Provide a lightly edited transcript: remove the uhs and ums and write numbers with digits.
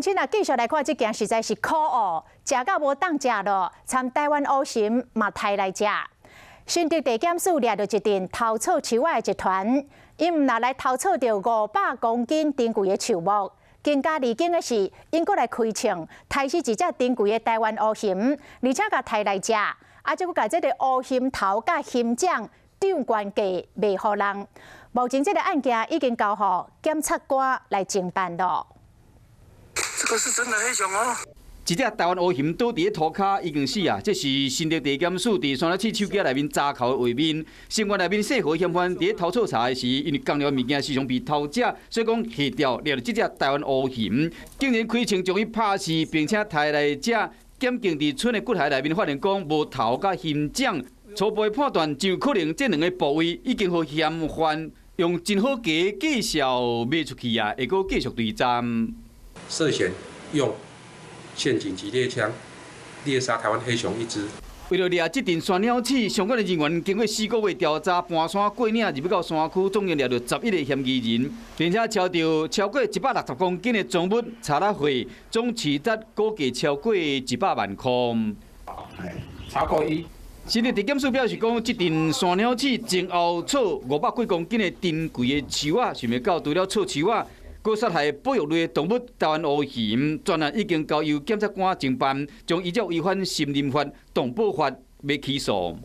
請啊，繼續來看這件實在是可惡，食到無當食囉，參台灣烏熊嘛刣來食。新竹地檢署掠著一陣偷採樹仔的集團，𪜶毋但來偷採著500公斤珍貴的樹木，更加離經的是，𪜶閣來開槍，刣死一隻珍貴的台灣烏熊，而且共刣來食，啊，閣共這个烏熊頭佮熊掌漲懸價賣予人。目前這个案件已經交予檢察官來偵辦囉。這個是真的黑熊哦！一隻台灣烏熊倒佇咧塗跤已經死啊！這是新竹地檢署佇山鳥鼠手機內面查扣的畫面。新園內面細河嫌犯佇咧偷採柴的時，因為仝寮物件時常被偷食，所以講下吊掠著這隻台灣烏熊，竟然開槍將伊拍死，並且刣來食。檢警佇蠢的骨骸內面發現講無頭佮熊掌，初步的判斷就可能這兩个部位已經予嫌犯用真好價價數賣出去啊，會閣繼續追偵。涉嫌用陷阱級獵槍獵殺台灣黑熊一隻。為著掠這陣山鳥鼠，相關的人員經過4個月調查，盤山過嶺入去到山區，總共掠著11個嫌疑人，並且抄著超過160公斤的贓物、柴仔貨，總市值估計超過100萬塊。查扣一。新竹地檢署表示講，這陣山鳥鼠前後採500幾公斤的珍貴的樹仔，想袂到除了採樹仔，閣殺害保育類的動物台灣烏熊，專案已經交由檢察官偵辦，將依照違反森林法、動保法欲起訴。